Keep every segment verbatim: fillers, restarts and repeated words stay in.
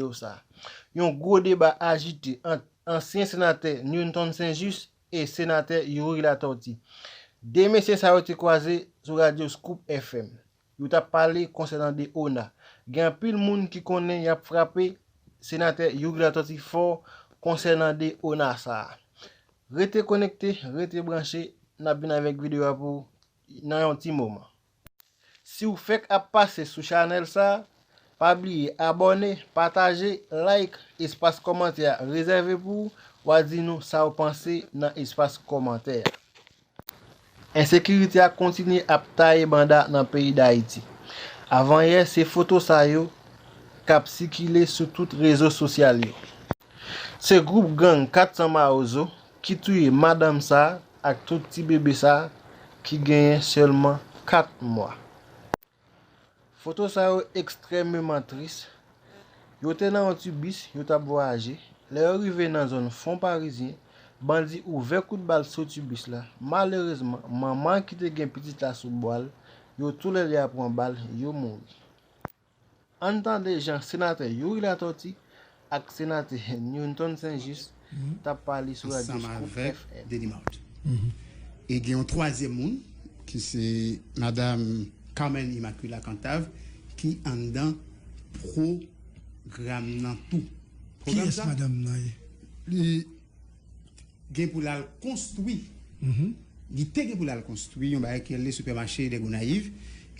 videyo sa. Yon gwo deba ajite ant ansyen senatè Newton Saint-Just e senatè Youri Latortue. De mesye sa yo te kwaze sou radyo Scoop F M. Yo t ap pale konsènan de ona. Gen anpil moun ki konnen y ap frape senatè Youri Latortue fò konsènan de ona sa a. Rete konekte, rete branche, n ap vin avèk videyo a pou w nan yon ti moman. Si w fèk ap pase sou chanèl sa a, pa bliye abòne, pataje, like, espas kòmantè a rezève pou w, w a di nou sa w panse nan espas kòmantè a. Ensekirite a kontinye ap taye banda nan peyi Dayiti. Avanyè, se foto sa yo k ap sikile sou tout rezo sosyal yo. Se gwoup gang kat san Mawozo ki touye madanm sa a ak tout ti bebe sa a ki genyen sèlman kat mwa. Foto sa yo ekstrèmeman tris. Yo te nan yon ti bis, yo t ap vwayaje. Lè yo rive nan zòn Fon Parizyen, bandi ouvè kout bal sou ti bis la. Malerezman, manman ki te gen pitit la sou bwa l, yo toulède a pran bal, yo mouri. Ann tande jan senatè Youri Latortue ak senatè Newton Saint-Just t ap pale sou radyo Scoop F M. Ansanm avèk Delimart. E gen yon twazyèm moun, ki se madanm Carmen Immaculée Cantave, ki anndan pwogram nan tou. Kiyès madanm nan ye? Li gen pou l al konstwi. Li te gen pou l al konstwi yon bagay ki rele Supermarché de Gonayiv.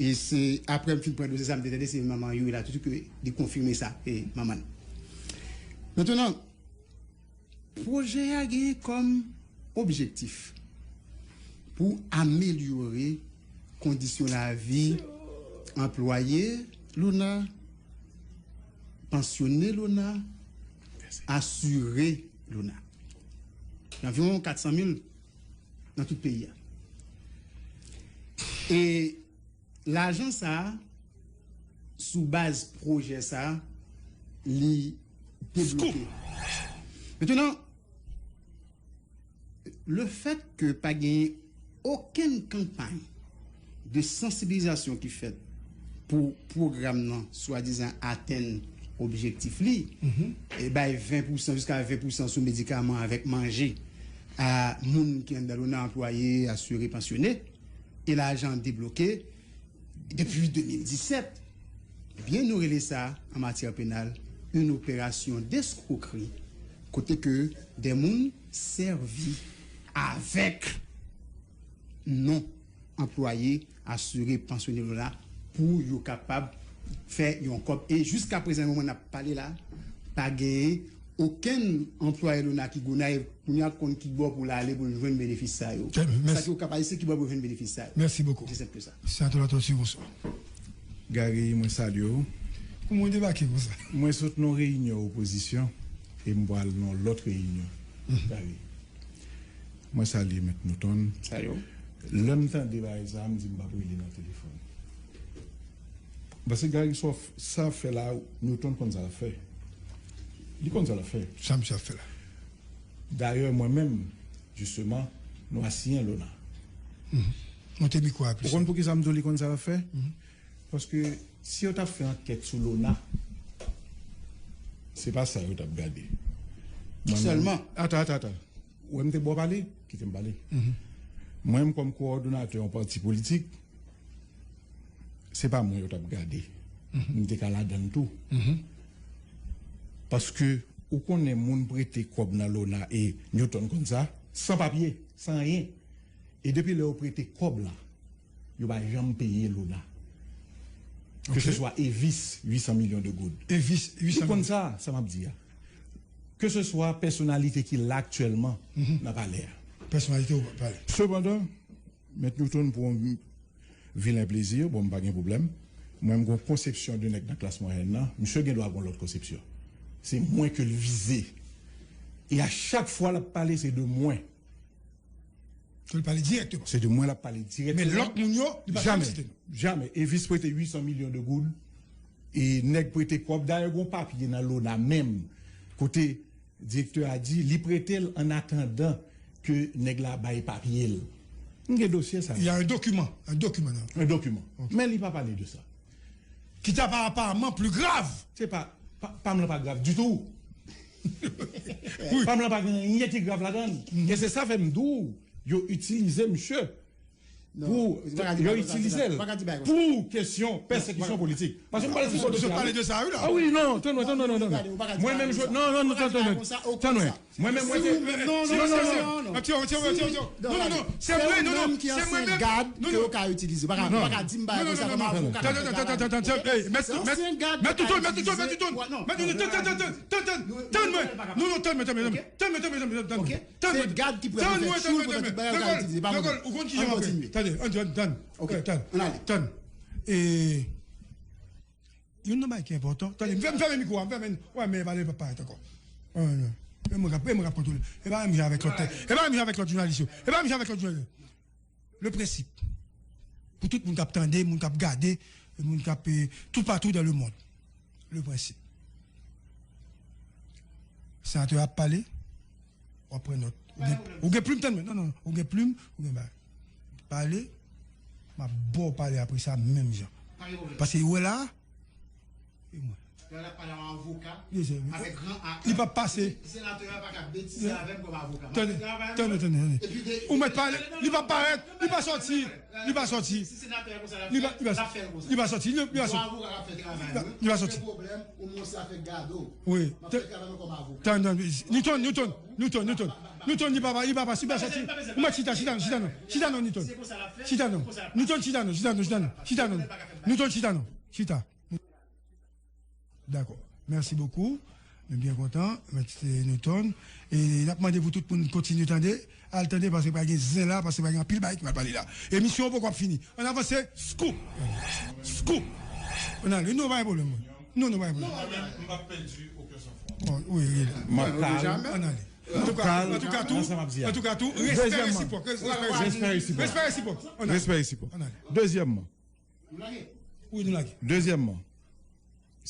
E se apre m fin pran dosye sa, m te tande se manman Youri Latortue ke li konfime sa, e manman l. Mentnan, pwojè a gen kòm objektif pou amelyore kondisyon lavi anplwaye Lona, pansyone Lona, asire Lona. Anviwon kat san mil nan tout peyi a. E lajan sa a, sou baz pwojè sa a, li debloke. Mentnan, le fèt ke pa genyen okenn kanpay de sansibilizasyon ki fèt pou pwogram nan swadizan atenn objektif li, e bay ven pousan jiska ven pousan sou medikaman avèk manje a moun ki anndan Lona, anplwaye, asire, pansyone, e lajan debloke depi de mil disèt, ebyen, nou rele sa, an matyè penal, une opération d'escroquerie, kote ke de moun sèvi avèk non anplwaye, asire, pansyone Lona pou yo kapab fè yon kòb. E jiska prezan, moman n ap pale la, pa genyen okenn anplwaye Lona ki Gonayiv kounye a konn ki bò pou l ale pou l jwenn benefis sa yo. Sa ki Okap Ayisyen, ki bò pou l jwenn benefis sa yo. Mèsi bokou. Se senp ke sa. Senatè Latortue, bonswa. Gary, mwen salye w. Kouman w debake konsa? Mwen sot nan yon reyinyon opozisyon e m pral nan yon lòt reyinyon. Gary, mwen salye Mèt Newton. Salye w. Lè m tande bagay sa a, m di m p ap rele nan telefòn. Paske Gary, sa w f-, sa w ap fè la, Newton konn sa l ap fè. Li konn sa l ap fè. Sa misye ap fè la? Dayè, mwen menm, jisteman, nou asiyen Lona. Monte mikwo a plis. Ou konn poukisa m di w li konn sa l ap fè? Paske si yo t ap fè ankèt sou Lona, se pa sa yo t ap gade. Mwen menm, sèlman. Ata, ata, ata. Ou wè m te ba w pale? Kite m pale. Mwen menm, kòm kowòdonatè yon pati politik, se pa mwen yo t ap gade. M te ka ladan l tou. Paske ou konnen moun prete kòb nan Lona e Newton konn sa, san papye, san anyen. E depi lè yo prete kòb la, yo pa janm peye Lona. Ke se swa Evis, uit san milyon de goud. Evis, uit san milyon. Li konn sa, sa m ap di a. Ke se swa pèsonalite ki la aktyèlman nan palè a. Pèsonalite ou pale. Sepandan, Mèt Newton, pou yon vilen plezi, bon, m pa gen pwoblèm. Mwen, m gon konsepsyon de nèg nan klas mwayèn nan, misye gen dwa gon lòt konsepsyon. Se mwen ke l vize. E a chak fwa l ap pale, se de mwen. Ke l pale dirèkteman. Se de mwen l ap pale dirèkteman. Men lòt moun yo, li pa janm site non. Jamè. Evis prete uit san milyon de goud. E nèg prete kòb. Dayè, gon papye nan lona menm. Kote direktè a di, li prete l an atandan ke nèg la bay papye l. M gen dosye sa. Il y a un document, un document. Un document. Men li pa pale de sa. Qui t'a apparemment plus grave. Se pa, pa, pa m lan pa grav ditou. Pa m lan pa gen anyen ki grav ladan. E se sa fè m di w, yo itilize misye. Pou yo itilize l pou kesyon pèsekisyon politik. Paske m pale sou sa. Ah wi, non, tann mwen, tann mwen, non, non. Mwen menm, non, non, non, tann mwen. Mwen menm, mwen te. Non, non, non, non, non. Non, non, non. Se mwen menm ki ansyen gad ke yo ka itilize. Ou pa ka di m bagay konsa kòm avoka. Tann, tann, tann, tann, tann. Hey, mèt, mèt, mèt Toutoun, mèt Toutoun, mèt Toutoun. Mèt Toutoun, tann, tann, tann, tann, tann mwen. Non, non, tann mwen, tann mwen, tann mwen. Tann mwen, tann mwen, tann mwen. Se gad ki pral fè tchoul pou tande bagay yo ka itilize. Pa mwen. Ou konn kijan m ap fè. Tande, tann, tann, tann. Tann. E Youn nan bagay ki enpòtan. Tande, m fèmen mikwo a, m fèmen. Wè, men pale pa parèt ankò. E mwen k ap, e mwen k ap kontwole. E pa menm jan avèk lòt. E pa menm jan avèk lòt jounalis yo. E pa menm jan avèk lòt jounalis yo. Le prensip. Pou tout moun k ap tande, moun k ap gade, moun k ap, eh, toupatou dans le monde. Le prensip. Senatè a ap pale, w ap pran nòt. Ou gen, ou gen plim, tann mwen. Non, non, non. Ou gen plim, ou gen bagay. Pale, m ap ba w pale apre sa menm jan. Paske ou wè la, e mwen. Lè l ap pale a yon avoka, avèk gran A. Li p ap pase. Senatè a pa ka betize avè m kòm avoka. Tande, tande, tande, tande. Ou mèt pale, li p ap parèt, li pa sòti, li pa sòti. Li pa, li pa, li pa sòti, li, li pa sòti. Li pa sòti. Wi. Tande, tande. Newton, Newton, Newton, Newton. Newton, li pa, li pa, li pa sòti. Ou mèt chita, chita, chita non. Chita non, Newton. Chita non. Newton, chita non, chita non, chita non. Chita non. Newton, chita non. Chita. Dakò. Mèsi bokou. Nou byen kontan. Mèt Newton. E n ap mande pou tout moun kontinye tande. Al tande, paske pa gen zen la, paske pa gen anpil bagay ki pral pale la. Emisyon an poko ap fini. Ann avanse. Scoop. Scoop. Ann ale. Non, pa gen pwoblèm, mwen. Non, non, pa gen pwoblèm. Non, non, m p ap pèdi okenn sanfwa. Wi, wi. M ap kal. Ann ale. Antouka, antouka tou, antouka tou, respè resipwòk. Respè resipwòk. Respè resipwòk. Ann ale. Dezyèmman. Wi, nou lage. Dezyèmman,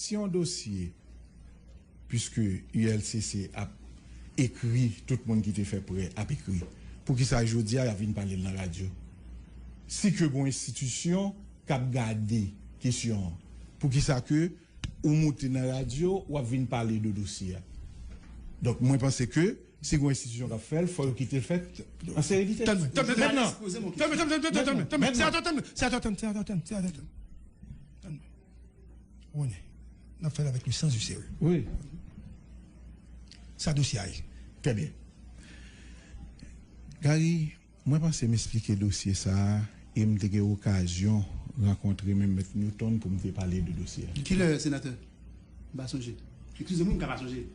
si yon dosye, piske U L C C ap ekri, tout moun ki te fè prè ap ekri, poukisa jodi a y ap vin pale l nan radyo? Si ke gon enstitisyon k ap gade kesyon an, poukisa ke ou moute nan radyo, w ap vin pale de dosye a? Donk, mwen panse ke si gon enstitisyon k ap fè l, fò yo kite l fèt an serenite. Tann mwen, tann mwen, tann mwen. Tann mwen, tann mwen, tann mwen, tann mwen, tann mwen. Senatè, tann mwen, senatè, tann mwen, senatè, tann mwen, senatè, tann mwen. Tann mwen. Rony, n ap fè l avèk le sens du sérieux. Wi. Sa dosye a ye. Trè byen. Gary, mwen panse m esplike dosye sa a e m te gen okazyon rankontre menm Mèt Newton pou m te pale de dosye a. Kilè, senatè? M pa sonje. Eskize m, m ka pa sonje.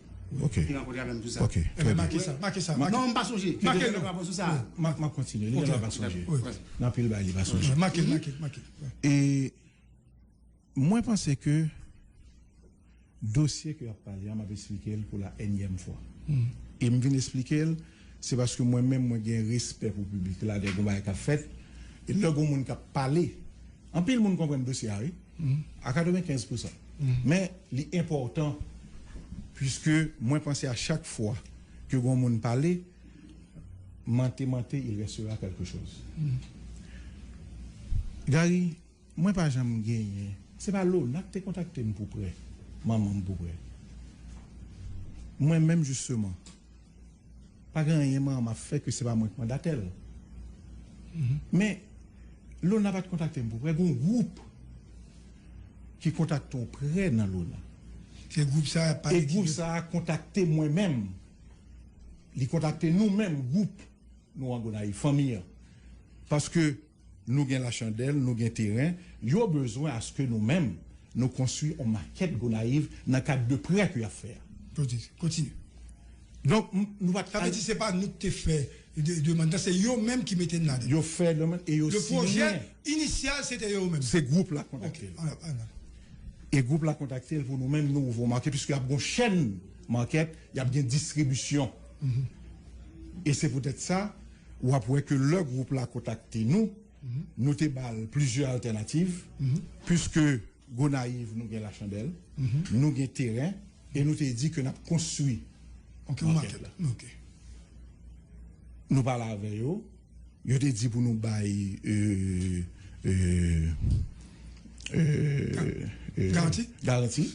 Ok. Te rankontre avè m sou sa. Ok. Ebyen, make sa, make sa. Non, m pa sonje. Make l non. M ap kontinye. Li genlè pa sonje. Nan pil bagay, li pa sonje. Make l, make l, make l. E mwen panse ke dosye ke y ap pale a, m ap esplike l pou la ènyèm fwa. E m vin esplike l, se paske mwen menm, mwen gen respè pou piblik la, lè gon bagay k ap fèt, e lè gon moun k ap pale, anpil moun konprann dosye a, wi, a katrevenkenz pousan. Men, li enpòtan, piske mwen panse a chak fwa ke gon moun pale, mante, mante, il restera quelque chose. Gary, mwen pa janm genyen. Se pa Lona k te kontakte m pou prè. Manman m pou prè. Mwen menm, jisteman, pa gen anyen manman m ap fè ke se pa mwen k mandatè l. Men, Lona pa t kontakte m pou prè. Gon gwoup ki kontakte yon prè nan Lona. Se gwoup sa a pa. E gwoup sa a kontakte mwen menm. Li kontakte nou menm, gwoup nou an Gonayiv, fanmi an. Paske nou gen lachandèl, nou gen teren, yo bezwen aske nou menm, nou konstwi yon makèt Gonayiv nan kad de prè ke y ap fè a. Kontinye. Donk, nou pa t. Sa vle di se pa nou ki te fè demann nan, se yo menm ki mete n ladan. Yo fè demann e yo siyen. Le pwojè inisyal, se te yo menm. Se gwoup la k kontakte nou. E gwoup la kontakte l pou nou menm nou ouvri yon makèt, piske y ap gen yon chèn makèt, y ap gen distribisyon. E se poutèt sa, w ap wè ke lè gwoup la kontakte nou, nou te ba l plizyè altènativ, piske Gonayiv, nou gen Lachandèl, nou gen teren, e nou te di ke n ap konstwi Ok, yon makèt. Ok. Nou pale avè yo, yo te di pou nou bay euh, euh, euh, euh, Garanti? Garanti.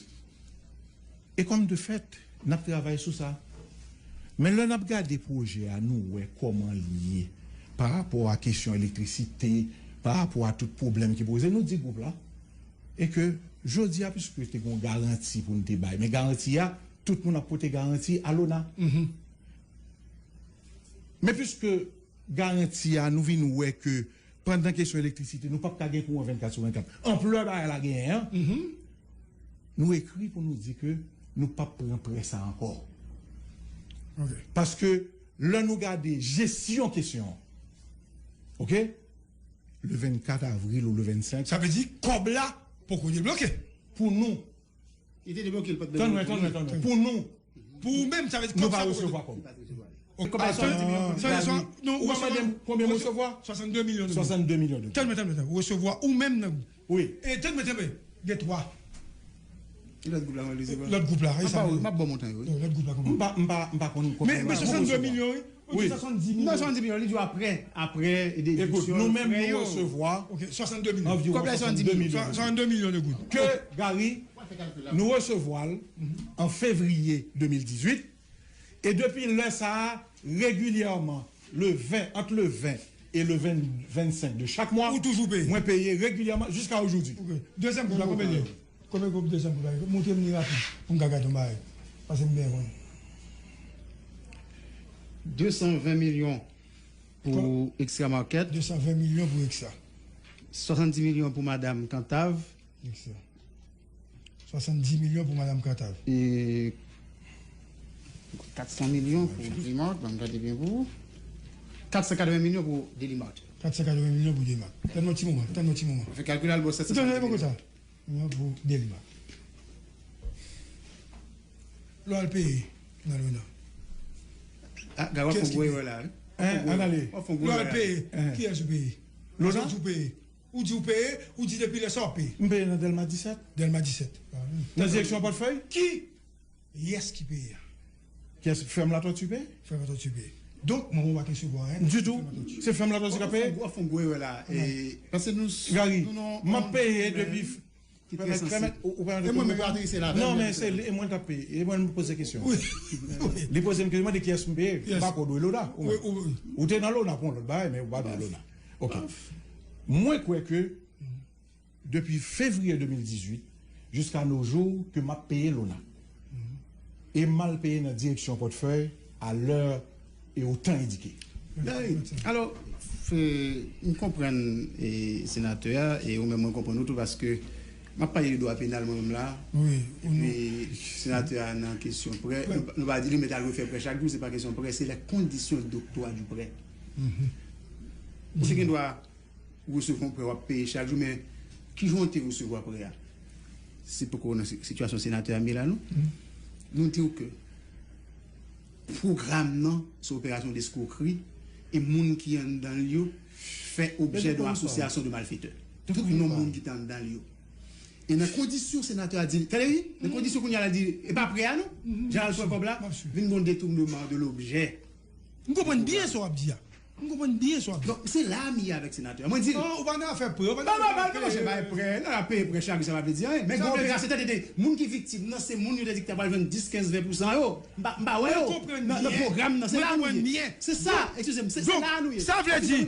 E kòm de fèt, n ap travay sou sa. Men lè n ap gade pwojè a, nou wè kòman l ye pa rapò a kesyon elektrisite, pa rapò a tout pwoblèm ki poze, nou di gwoup la, e ke jodi a, piske te gen yon garanti pou n te bay, men garanti a, tout moun ap pote garanti a Lona. Men piske garanti a, nou vin wè ke pandan kesyon elektrisite, nou p ap ka gen kouran vennkat sou vennkat. Anplè bagay la genyen an, nou ekri pou nou di ke nou p ap pran prè sa ankò. Paske lè nou gade jesyon kesyon an, ok, le vennkat avril ou le vennsenk, Sa vle di kòb la poko debloke. Pou nou, Li te debloke l, pa t tann mwen, debloke. Tann mwen, tann mwen. Pou nou, Pou ou menm, sa vle di nou kòb pa sa poko resevwa kòb. Ok, pa sa. Non, ou resevwa, non, ou resevwa Konbyen m resevwa? Swasanndde milyon. Swasanndde milyon dola. Tann mwen, tann mwen, tann mwen. Ou resevwa ou menm nan. Wi. E tann mwen, tann mwen. Gen twa. E lòt gwoup la, mwen resevwa. Lòt gwoup la. M ap ba w montan yo. Lòt gwoup la M pa, m pa, m pa konn konbyen. Men swasanndde milyon, wi. Ou di swasannddi milyon. Non, swasannddi milyon, li di w apre, apre Ekout, nou menm nou resevwa Ok, swasanndde milyon. Anviwon swasanndde milyon. Swasanndde milyon de goud. Ke Gary, nou resevwa l an fevriye de mil dizuit. E depi lè sa a, regilyèman, le ven, ant le ven e le ven, vennsenk de chak mwa, Ou toujou peye. Mwen peye regilyèman jiska ojodi. Ok. Dezyèm gwoup la, konbyen li ye? Konbyen gwoup dezyèm gwoup la ye? Montre m li rapid pou m ka gade yon bagay. Paske m byen konn. Desanven milyon pou Extra Market. Desanven milyon pou Extra. Swasanndis milyon pou Madam Kantav. Extra. Swasanndis milyon pou Madam Kantav. E katsan milyon pou Delimart, ban m gade byen pou ou. Katsan katreven milyon pou Delimart. Katsan katreven milyon pou Delimart. Tann yon ti moman, tann yon ti moman. Fè kalkil al bò sèt san Tann yon milyon. Milyon pou Delimart. Lè w al peye nan Lona. Ah, gade, w ap fè gwo erè la, wi. Hein, Anale. W ap fè gwo erè la. Lè w al peye, kiyès ou peye? Lona? Ou peye. Ou di ou peye, ou di depi lè sa w ap peye. M peye nan Dèlma disèt. Dèlma disèt. Nan direksyon Pòtfèy? Ki? Yes ki peye a? Kiyès? Fèm Latòti peye? Fèm Latòti peye. Donk, mwen mwen pa kesyon pou anyen. Ditou. Se Fèm Latòti k ap peye? W ap fè gwo erè la. E, paske nou Gary, nou nan m ap peye depi. Ki te sanse. E mwen menm yo atrese la. Non, men se li, e mwen k ap peye. E mwen m poze kesyon. Li poze m kesyon, mwen di kiyès m peye. M pa ko dwe Lona. Ou te nan Lona pou yon lòt bagay, men ou pa dwe Lona. Ok. Mwen kwè ke depi fevriye de mil dizuit jiska no jou ke m ap peye Lona. E m al peye nan direksyon Pòtfèy a lè e o tan endike. Alò, m konprann senatè a, e ou menm mwen konprann ou tou, paske m ap pale de dwa penal mwen menm la. Epi senatè a nan kesyon prè, nou pa di li mèt al refè prè chak jou, se pa kesyon prè, se les conditions d'octroi du prêt. Ou se gen dwa resevwa yon prè, w ap peye chak jou, men kijan w te resevwa prè a? Se poko nan sitiyasyon senatè a m ye la non. Nou di w ke pwogram nan se operasyon deskwokri, e moun ki anndan l yo fè objè de asosyasyon de malfetè. Tout non moun ki te anndan l yo. E nan kondisyon senatè a di, tande wi, nan kondisyon kounye a la di, e pa prè a non, jan al pran kòb la, vin gon detournement de l'objet. M konprann byen sa w ap di a. M konprann byen sa w ap di. Donk, se la m ye avèk senatè a. Mwen di l. Non, ou pa nan afè prè, ou pa nan afè prè. Mwen pa nan afè prè. Bay prè, nan ap peye prè chak jou, sa pa vle di anyen. Men gen operasyon, tande, tande, moun ki viktim nan, se moun yo te di ki ta pral jwenn dis, kenz, ven pousan yo. M pa, m pa wè yo. Nan pwogram nan, se la nou ye. Se sa, eskize m, se la nou ye. Sa vle di,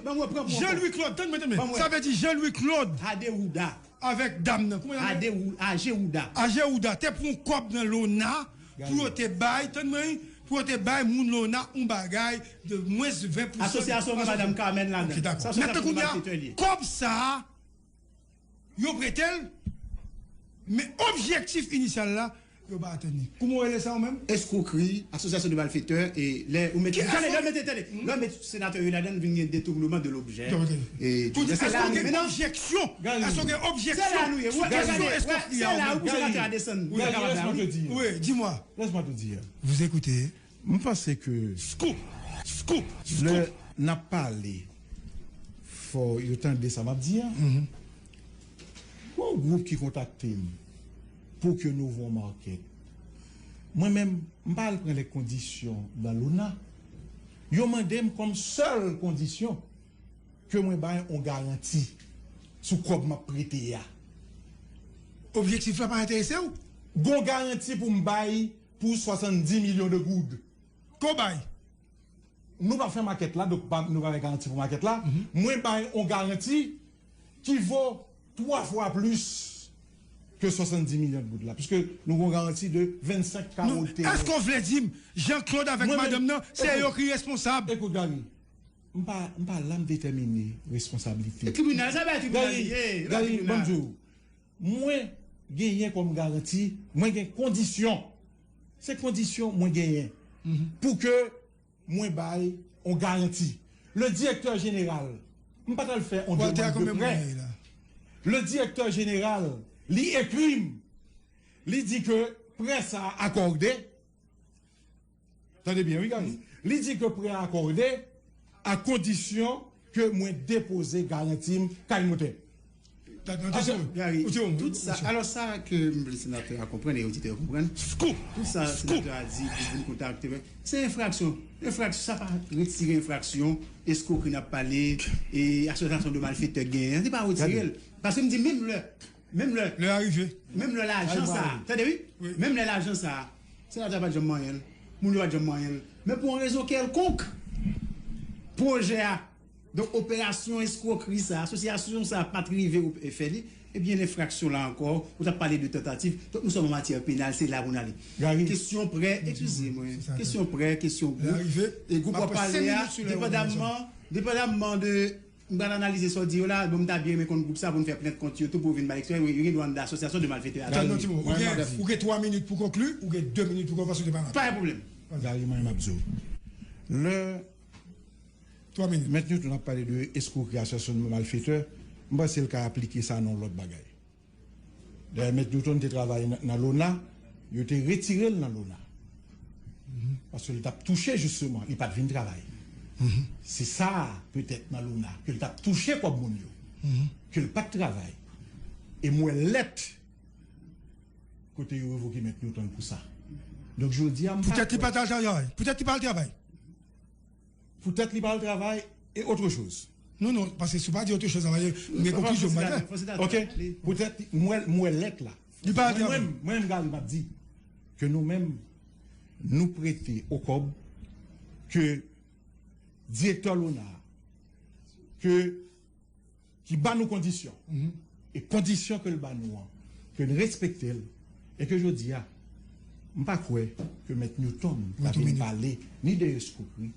Jean Louis Claude, tann mwen, tann mwen. Sa vle di Jean Louis Claude. Adewouda. Avèk dam nan, kòman l ap rele? Ajewouda. Ajewouda te pran yon kòb nan Lona pou yo te bay, tann mwen, pou yo te bay moun Lona yon bagay de mwens ven pousan. Asosyasyon gen madanm Carmen ladan. Ok, dakò. Mèt kounye a, kòb sa a, yo prete l, men objektif inisyal la, Yo pa atann li. Kouman w rele sa ou menm? Eskwokri, asosyasyon de malfetè, e lè ou mete, tande, lè ou mete, tande, lè ou mete senatè yo ladan, vin gen detournement de l'objet. Tout, èske w gen objeksyon? Èske w gen objeksyon sou kesyon eskwokri a ou menm? Gary, laisse-moi te dire. Wi, dis-moi. Laisse-moi te dire. Vous écoutez. M panse ke... Scoop! Scoop! Lè n ap pale, fò yo tande sa m ap di a. Gon gwoup ki kontakte m pou ke nou ouvri yon market. Mwen menm, m pa al pran lè kondisyon nan Lona. Yo mande m kòm sèl kondisyon ke mwen bay yon garanti sou kòb m ap prete a. Objektif la pa enterese w? Gon garanti pou m bay pou swasanndis milyon de goud. Ke w bay? Nou p ap fè makèt la, donk pa, nou pa bay garanti pou makèt la. Mwen bay yon garanti ki vo twa fwa plis ke swasanndis milyon goud la, piske nou gon garanti de vennsenk kawo teren. Èske w vle di m Jean Claude avèk madanm nan, se yo ki responsab? Ekout, Gary, m pa, m pa la m detèmine responsablite. E tribinal, sa bay tribinal li ye, e bay tribinal. Gary, ban m di w, mwen genyen kòm garanti, mwen gen kondisyon. Se kondisyon mwen genyen pou ke mwen bay yon garanti. Le directeur général, m pa t al fè yon demann de prè. Le directeur général, li ekri m, li di ke prè sa a akòde. Tande byen, wi, Gary. Li di ke prè a akòde a kondisyon ke mwen depoze garanti m kay notè. Gary, tout sa, alò, sa ke m vle senatè a konprann e oditè yo konprann, tout sa senatè a di pou vin kontakte, se enfraksyon. Enfraksyon, sa pa retire enfraksyon, eskwokri n ap pale, e asosyasyon de malfetè genyen, se pa retire l. Paske m di, menm lè, menm lè, lè a rive, menm lè lajan sa, tande, wi, menm lè lajan sa, senatè a pa t janm manyen l, moun yo pa t janm manyen l, men pou yon rezon kèlkonk, pwojè a, donk, operasyon eskwokri sa, asosyasyon sa pa t rive fè li, ebyen, enfraksyon la ankò, ou t ap pale de tantativ. Donk, nou sòm an matyè penal, se la pou n ale. Kesyon prè, eskize mwen, kesyon prè, kesyon gwoup, e gwoup w ap pale a, depandamman, depandamman de, m pral analize sa w di yo la, bon, m ta byen renmen konn gwoup sa pou n fè plent kont yo tou pou yo vin bay eksplike, yo gen dwa anndan asosyasyon de malfetè a tou. Tann yon ti moman, ou gen, ou gen twa minit pou konkli, ou gen de minit pou konkli, paske w te pa la. Pa gen pwoblèm. Gary, mwen, m ap di w. Lè Mèt Newton ap pale de eskwokri, asosyasyon de malfetè, m panse l ka aplike sa nan yon lòt bagay. Dayè, Mèt Newton te travay nan, nan Lona, yo te retire l nan Lona. Paske l t ap touche, jisteman, li pa t vin travay. Se sa, petèt, nan Lona, ke l t ap touche kòb moun yo, ke l pa t travay. E m wè lèt kote yo revoke Mèt Newton pou sa. Donk, jodi a, m pa kwè. Poutèt li pa t al travay. Poutèt li pa al travay. Poutèt li pa al travay e autre chose. Non, non, paske si w pa di autre chose, sa va, m gen konklizyon m pral fè. Ok, poutèt li, m wè, m wè lèt la. Li pa al travay. Mwen menm, mwen menm, Gary, m ap di ke nou menm, nou prete yon kòb ke direktè Lona, ke ki ba nou kondisyon. E kondisyon ke l ba nou an, ke n respekte l, e ke jodi a, m pa kwè ke Mèt Newton ta vin pale ni de eskwokri,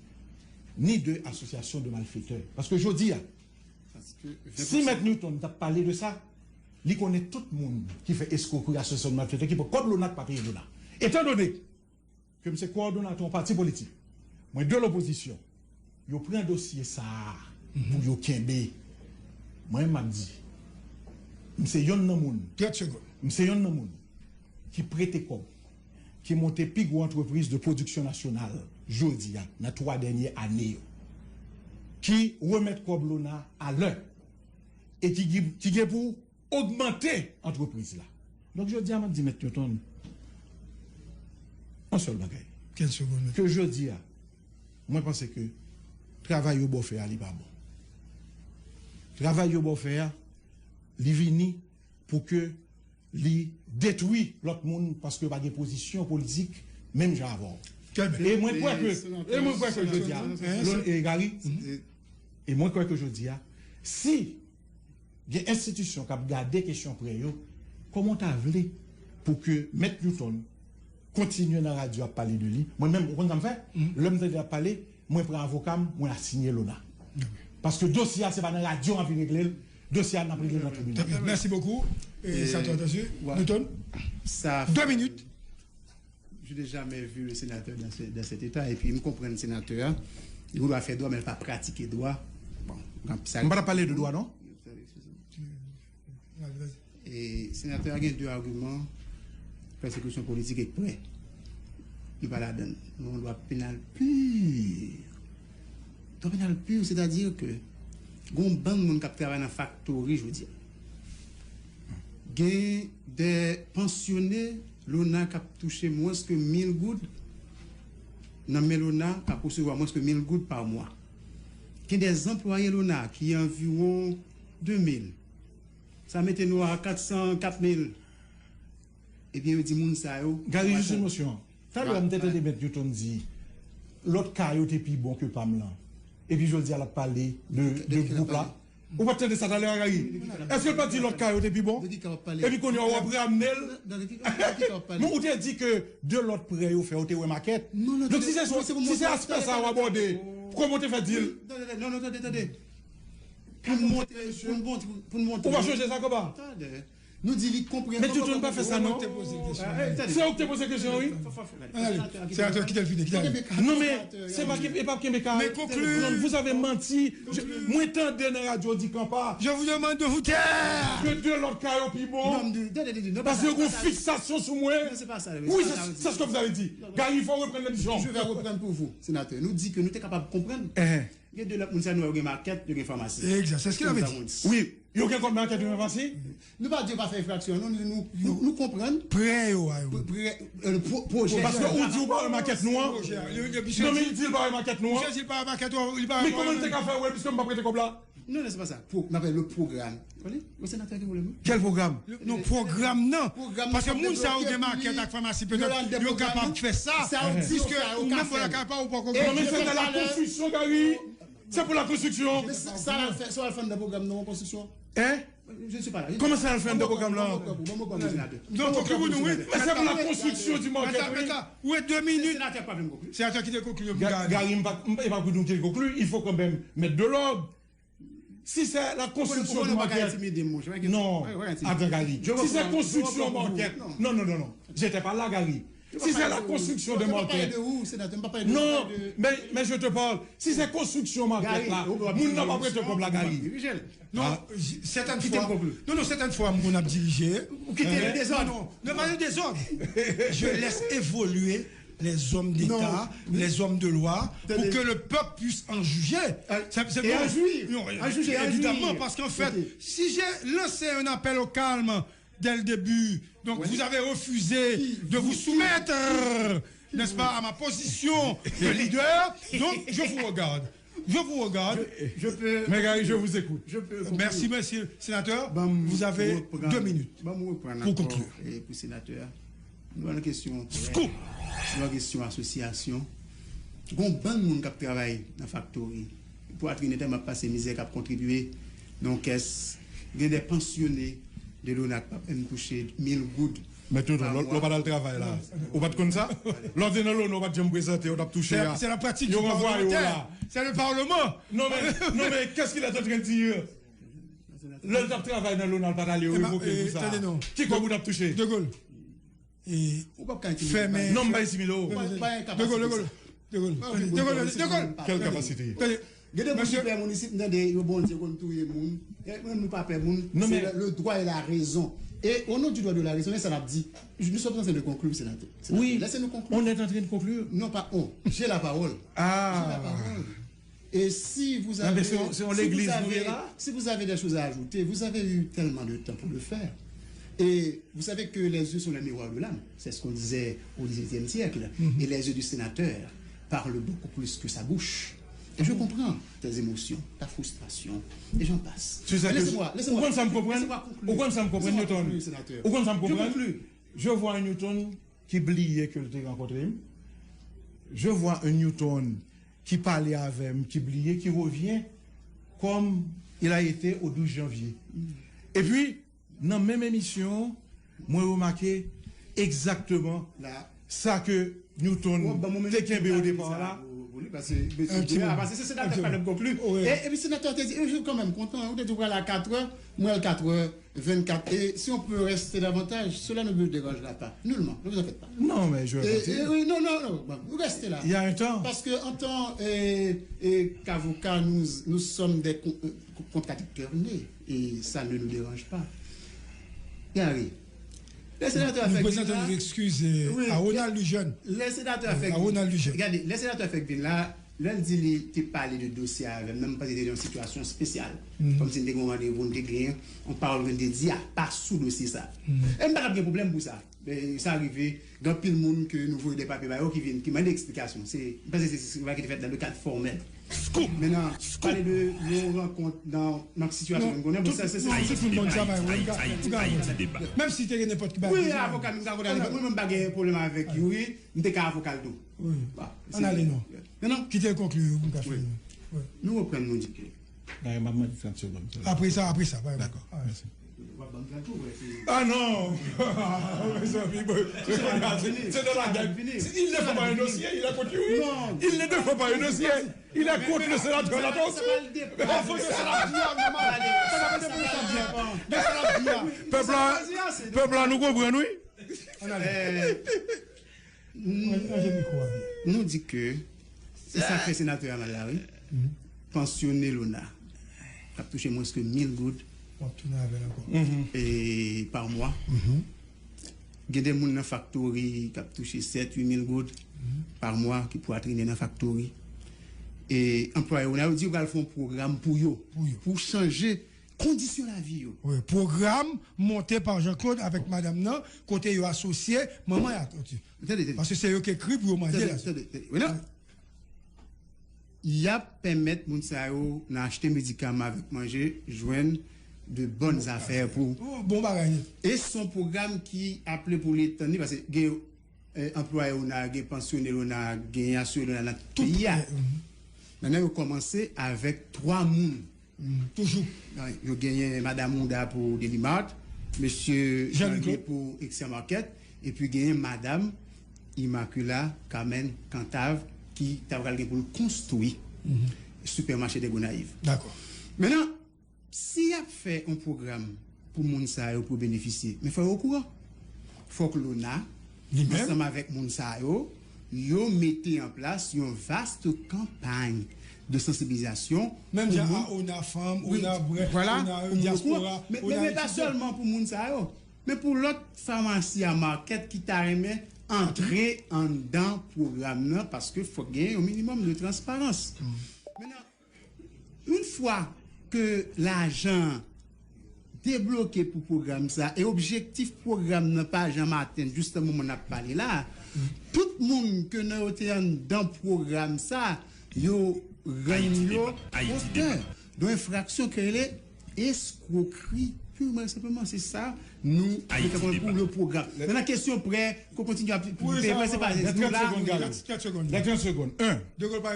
ni de asosyasyon de malfetè. Paske jodi a, si Mèt Newton t ap pale de sa, li konnen tout moun ki fè eskwokri, asosyasyon de malfetè, ki pran kòb Lona, k pa peye Lona. Etandone ke m se kowòdonatè yon pati politik, mwen de lopozisyon, yo pran dosye sa a pou yo kenbe. Mwen, m ap di, m se yonn nan moun, m se yonn nan moun ki prete kòb, ki monte pi gwo antrepriz de pwodiksyon nasyonal jodi a, nan twa dènye ane yo, ki remèt kòb Lona a lè, e ki, ki, ki gen pou ogmante antrepriz la. Donk, jodi a, m ap di Mèt Newton yon sèl bagay. Ke jodi a, mwen panse ke travay yo ba w fè a, li pa bon. Travay yo ba w fè a, li vini pou ke li detwi lòt moun paske yo pa gen pozisyon politik menm jan avè w. E mwen kwè ke, e mwen kwè ke jodi a, e Gary, e mwen kwè ke jodi a, si gen enstitisyon k ap gade kesyon prè yo, kòman w ta vle pou ke Mèt Newton kontinye nan radyo ap pale de li? Mwen menm, ou konn sa m fè? Lè m tande l ap pale, mwen pran avoka m, mwen asinye Lona. Paske dosye a, se pa nan radyo m ap vin regle l, dosye a, n ap regle l nan tribinal. Très bien. Merci beaucoup. Et ça, toi, t'as vu? Newton? Deux minutes. Je n'ai jamais vu le sénateur dans, ce- dans cet état. Epi m konprann senatè a, li gen dwa fè dwa, men l pa pratike dwa. Bon, sa M pa t ap pale de dwa, non? E senatè a gen de agiman, pèsekisyon politik ek prè. Li pa ladan l. Nou gen dwa penal pur. Dwa penal pur, sètadi ke gen yon bann moun k ap travay nan faktori jodi a. Gen de pansyone lona k ap touche mwens ke mil goud nan men lona, k ap resevwa mwens ke mil goud pa mwa. Gen de anplwaye lona ki anviwon de mil. Sa mete nou a kat san, kat mil. Ebyen, yo di moun sa yo. Gary, jis yon emosyon. Talè a m te tande Mèt Newton di lòt ka yo te pi bon ke pa m lan. Epi jodi a l ap pale de, de gwoup la. Ou pa t tande sa talè a, Gary? Èske l pa t di lòt ka yo te pi bon? Epi kounye a w ap ramne l. Men ou te di ke de lòt prè yo fè, ou te wè makèt. Donk si se, si se aspè sa a w abòde, kòman w te fè di l? Non, non, tande, tande. Pou n montre, pou n montre, pou n montre. Ou pa chonje sa, Koba? Tande. Nou di li konprann. Men Newton pa fè sa, non. Se ou ki te poze kesyon, wi. Senatè, kite l fini, kite l. Non, men se pa ki, e pa kenbe ka. Men konkli. Non, vous avez menti. Je- Mwen tande nan radyo di kanpa. Je vous demande de vous taire. Ke de lòt ka yo pi bon. Paske yo gon fiksasyon sou mwen. Wi, c'est c'est ce que vous avez dit. Gary, il faut reprendre l'émission. Je vais reprendre pour vous, sénateur. Nou di ke nou te kapab konprann. Gen de lòt moun sa nou wè yo gen makèt, yo gen famasi. Exact. C'est ce qu'il avait dit. Wi, yo gen kòb makèt, yo gen famasi. Nou pa di yo pa fè enfraksyon, non, nou, nou, nou, nou konprann. Prè yo a yo. Prè, euh, pro- pwojè. Paske ou di ou pa wè makèt nou an. Non, men li di l pa wè makèt nou an. Misye di l pa wè makèt ou an, li pa wè. Men kòman l te ka fè wè, piske m pa prete kòb la? Non, non, se pa sa. Pou, n ap le pwogram. Tande? Yon senatè ki vle mwen. Quel programme? Non, pwogram nan. Paske moun sa yo gen makèt ak famasi, petèt yo kapab fè sa. Piske ou menm, bon, la kay pa ou poko. Non, men c'est de la construction, Gary. C'est pour la construction. Sa, sa l al fè, sa l al fè nan pwogram nan, konstriksyon. Hein? Je ne suis pas là. Kòman sa l al fè nan pwogram nan? Non, konkli pou nou, wi. Men c'est pour la construction du market, wi. Ou e de minit. Senatè pa vle m konkli. Senatè ki te konkli yo pou Gary. Gary, m pa, m pa, e pa pou nou ki te konkli. Il faut quand même mettre de l'ordre. Si c'est la construction du market. Non, attends, Gary. Si c'est construction market. Non, non, non, non. J'étais pas là, Gary. Si c'est la construction de market. Non, mais, mais je te parle. Si c'est construction market la, moun nan pa prete kòb la, Gary. Non, certaines fois. Non, non, certaines fois, m konn ap dirije. Ou kite le dezòd. Non, non, pas le désordre. Je laisse évoluer les hommes d'État, les hommes de loi, pour que le peuple puisse en juger. C'est, c'est bon. Non, évidemment, parce qu'en fait, si j'ai lancé un appel au calme dès le début, donc vous avez refusé de vous soumettre, n'est-ce pas, à ma position de leader, donc je vous regarde. Je vous regarde. Je, je peux. Mais Gary, je vous écoute. Je peux conclure. Merci, monsieur le sénateur. Vous avez deux minutes pour conclure. Ban m reprann ankò, eh, pou senatè a. Nou nan kesyon. Scoop! Nou nan kesyon asosyasyon. Gon bann moun k ap travay nan faktori. Pou atri nètè m ap pase mizè k ap kontribye nan yon kès. Gen de pansyone de lona k ap menm touche mil goud. Men tonton, lè w pa t al travay la, ou pa t konn sa? Lè w te nan lona, ou pa t janm prezante, ou t ap touche a. C'est la pratique du parlementaire. C'est le parlement. Non, mais, non, mais qu'est-ce qu'il est en train de dire? Lè l t ap travay nan lona, l pa t ale revoke l pou sa. Ki kòb ou t ap touche? De Gaulle. Ou p ap ka entimide m. Non, m pa entimide w. De Gaulle, De Gaulle. De Gaulle, De Gaulle, De Gaulle. Quelle capacité? Gen de moun ki pè moun isit, m tande yo Bondye konn touye moun. E nou menm nou pa pè moun. Se le, le droit et la raison. Et au nom du droit et de la raison, e sa n ap di. Nous sommes en train de conclure, sénateur. Sénateur, laissez-nous conclure. Oui, on est en train de conclure. Non, pas on. J'ai la parole. Ah. J'ai la parole. Et si vous avez, si vous avez, si vous avez des choses à ajouter, vous avez eu tellement de temps pour le faire. Et vous savez que les yeux sont les miroirs de l'âme. C'est ce qu'on disait au dix-huitième siècle. Mhm. Et les yeux du sénateur parlent beaucoup plus que sa bouche. Et je comprends tes émotions, ta frustration, et j'en passe. Mais laissez-moi, laissez-moi, laissez-moi conclure. Ou konn sa m konprann, Newton? Laissez-moi conclure, sénateur. Ou konn sa m konprann? Je conclus. Je vois un Newton ki bliye ke l te rankontre m. Je vois un Newton ki pale avè m, ki bliye, qui revient comme il a été au douze janvier. Epi, nan menm emisyon an, mwen remake egzakteman sa ke Newton te kenbe o depa la. Epi senatè a te di, "Eh, je suis quand même content, ou te di ou pral a katrè, mwen al katrè." Vingt-quatre. Et si on peut rester davantage, cela ne me dérangera pas. Nullement. Ne vous en faites pas. Non, mais je vais partir. Et, et oui, non, non, non. Bon, vous restez là. Il y a un temps. Parce que en tant, euh, euh, qu'avocat, nous, nous sommes des con- euh, contradicteurs nés. Et ça ne nous dérange pas. Gary, lè senatè a fè grin la. Nous présentons nos excuses euh, à Ronald Lejeune. Lè senatè a fè grin. À Ronald Lejeune. Gade, lè senatè a fè grin la, lè l di li te pale de dosye a avè m nan, m panse te yon sitiyasyon espesyal. Kòmsi n te gen yon randevou, n te gen yon pawòl ke n te di a, pa sou dosye sa. E m pa t ap gen pwoblèm pou sa. E sa rive, gen anpil moun ke nou voye de papye ba yo ki vin, ki mande eksplikasyon. Se, m panse se, se travay ki te fèt dans le cadre formel. Scoop! Maintenant, pale de yon rankont nan, nan sitiyasyon ke n konnen, bon, sa, se, se, se, tout moun sa, bay, ou ka, ou ka, menm si te gen nenpòt ki bagay. Wi, avoka, m ka konnen, mwen, mwen, m pa gen pwoblèm avèk Youri, m te ka avoka l tou. Wi. Ann ale non. Kite l konkli, m ka fini. Nou reprann, nou di ke Gary, m ap mande trant segonn sèlman. Apre sa, apre sa, pa. Dakò, mèsi. Ah non! Mezanmi, bon, se nan lagèt. Il ne défend pas un dossier, il est contre Youri. Il ne défend pas un dossier. Il est contre le sénateur Latortue. Pèp la, pèp la, nou konprann, wi. Nou di ke se sa k fè senatè a mal la, wi. Pansyone Lona k ap touche mwens ke mil goud e pa mwa. Gen de moun nan faktori k ap touche sèt, uit mil goud pa mwa ki pwatrinen nan faktori. E anplwaye Lona yo di yo pral fè yon pwogram pou yo, pou chanje kondisyon lavi yo. Wi, pwogram monte pa Jean Claude avèk madanm nan, kote yo asosye manman y ak. Tande, tande. Paske se yo ki ekri pou yo mande la. Tande, tande, tande. Wi, non. Y ap pèmèt moun sa yo nan achte medikaman avèk manje, jwenn de bòn zafè pou. Oh, bon bagay nèt. E se yon pwogram ki aple pou l etann li, paske gen eh, anplwaye Lona, gen pansyone Lona, gen asire Lona nan tout peyi a. Tout, eh, mhm. Nan yo kòmanse avèk twa moun. Toujou. Yo genyen madanm Ouda pou Daily Mart, mesye Jean Louis pou Exia Market, epi genyen madanm Immaculée Carmen Cantave ki ta pral gen pou l konstwi sipèmache de Gonayiv. Dakò. Mennan, si y ap fè yon pwogram pou moun sa yo pou benefisye, men fò yo okouran. Fòk Lona, ansanm avèk moun sa yo, yo mete an plas yon vaste kanpay de sansibilizasyon. Menm jan a Ona Fanm, Ona Brè, Ona Dyaspora, men, men pa sèlman pou moun sa yo, men pou lòt famasi a makèt ki ta renmen antre anndan pwogram nan, paske fòk gen yon minimòm de transparans. Mennan, yon fwa ke lajan debloke pou pwogram sa, e objektif pwogram nan pa janm atenn jis nan moman n ap pale la, tout moun ke nan yo te anndan pwogram sa, yo rann yo otè de enfraksyon ki rele eskwokri, purman e senpleman. Se sa nou mete pou le pwogram. Mennan, kesyon prè, Ko kontinye ap peye prese pa. Nan trant segonn, Gary. Nan trant segonn. Un,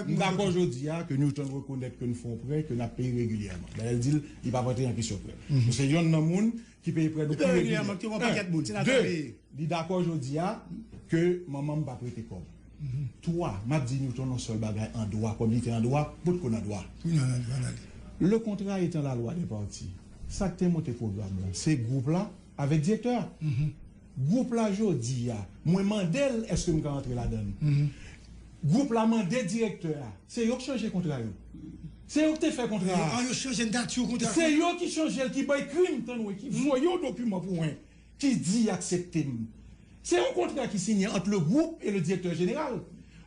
m dakò jodi a ke Newton rekonèt ke n fè yon prè, ke n ap peye regilyèman. Dayè, l di l, li p ap rantre nan kesyon prè. Nou se yonn nan moun ki peye prè nou pi regilyèman. Ki yon pakèt moun, senatè peye. Li dakò jodi a ke manman m p ap rete kòb. Twa, m ap di Newton yon sèl bagay an dwa, kòm li te an dwa, potko nan dwa. Le contrat étant la loi des partis, sa k te monte pwogram lan, se gwoup la avèk direktè a. Gwoup la jodi a, mwen mande l èske m ka antre ladan l. Gwoup la mande direktè a. Se yo k chanje kontra yo. Se yo k te fè kontra a. Yo, yo chanje nati kontra. Se yo ki chanje l, ki bay krim, tann mwen, ki voye yon dokiman pou mwen, ki di aksepte m. Se yon kontra ki sinye ant le groupe et le directeur général.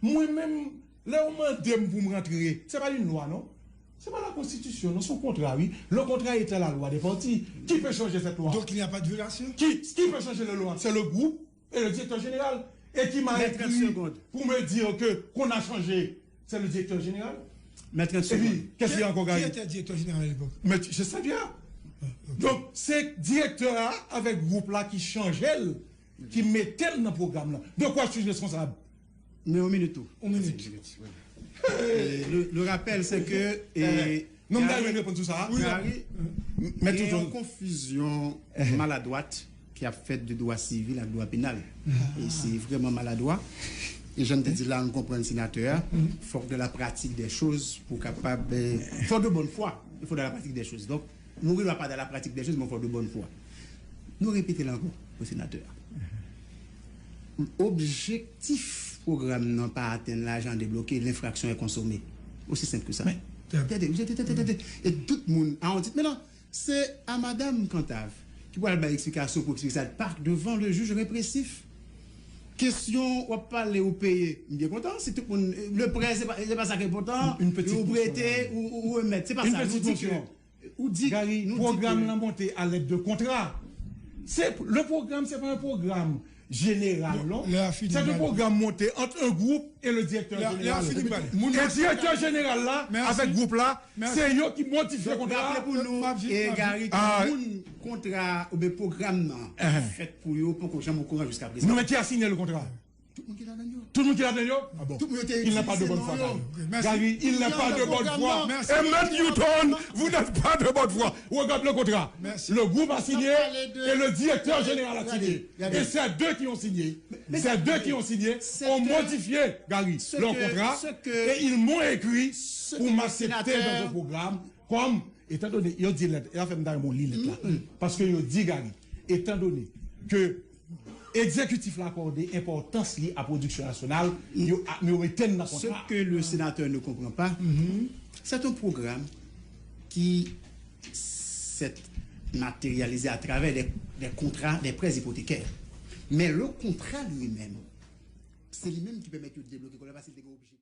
Mwen menm, lè yo mande m pou m rantre, se pa yon lwa, non? Se pa la konstitisyon, non, se yon kontra, wi. Le contrat étant la loi des partis. Qui peut changer cette loi? Donc, il n'y a pas de violation? Qui, qui peut changer la loi? C'est le groupe et le directeur général. Et qui m'a écrit pour me dire que, qu'on a changé, c'est le directeur général. Et puis, qu'est-ce qu'il y a encore, Gary? Qui était directeur général à l'époque? Mais je sais bien. Donc, c'est directeur avec groupe là qui changeait, qui mettait dans le programme là. De quoi suis-je responsable? Men yon minit tou. Yon minit. E, le, le rappel, c'est que, e, non, m ta renmen reponn sou sa. Gary, gen yon konfizyon maladwat ki ap fèt de dwa sivil ak dwa penal. E se vrèman maladwa. E jan m te di la, nou konprann senatè a, fòk dans la pratique des choses pou kapab, e, fòk de bonne foi, il faut dans la pratique des choses. Donk, nou gendwa pa dans la pratique des choses, men fòk de bonne foi. Nou repete l ankò, pou senatè a. Objektif pwogram nan pa atenn, lajan debloke, l'infraction est consommée. Aussi simple que ça. Tande, tande, tande, tande. E tout moun a yon tit. Men non, se a madam Cantave ki pral bay eksplikasyon pou eksplike sa. Pas devant le juge répressif. Kesyon w ap pale ou peye, m byen kontan. Si tout moun, le prêt, se pa, se pa sa ki enpòtan. Ou prete, ou, ou remèt. Se pa sa nou di ke. Ou di, Gary, nou di pwogram nan monte a lèd de kontra. Se, le pwogram, se pa yon pwogram jeneral, non. Se yon pwogram monte ant un group e le direktè jeneral. E direktè jeneral la, avèk group la, se yo ki modifye kontra. Raple pou nou, e Gary, ke moun kontra oubyen pwogram nan fèt pou yo poko janm okouran jiska prezan. Non, men ki a sinye le kontra? Tout moun ki ladann yo. Tout moun ki ladann yo? Ah bon. Tout moun yo te... Il n'est pas de bonne foi, Gary. Gary, il n'est pas de bonne foi. Et même Newton, vous n'êtes pas de bonne foi. Regarde le contrat. Le groupe a signé et le directeur général a signé. Et c'est deux qui ont signé. C'est deux qui ont signé, ont modifié, Gary, leur contrat et ils m'ont écrit pour m'accepter dans un programme comme, étant donné, yo di lèt, yo fè m ta renmen li lèt la. Paske yo di, Gary, étant donné que egzekitif la akòde enpòtans li a pwodiksyon nasyonal, yo, a- yo mete n nan kontra. Ce que le sénateur ne comprend pas, c'est un programme qui s'est matérialisé à travers des, des contrats, des prêts hypothécaires. Mais le contrat lui-même, c'est lui-même qui permet de débloquer le contrat parce qu'il était obligé.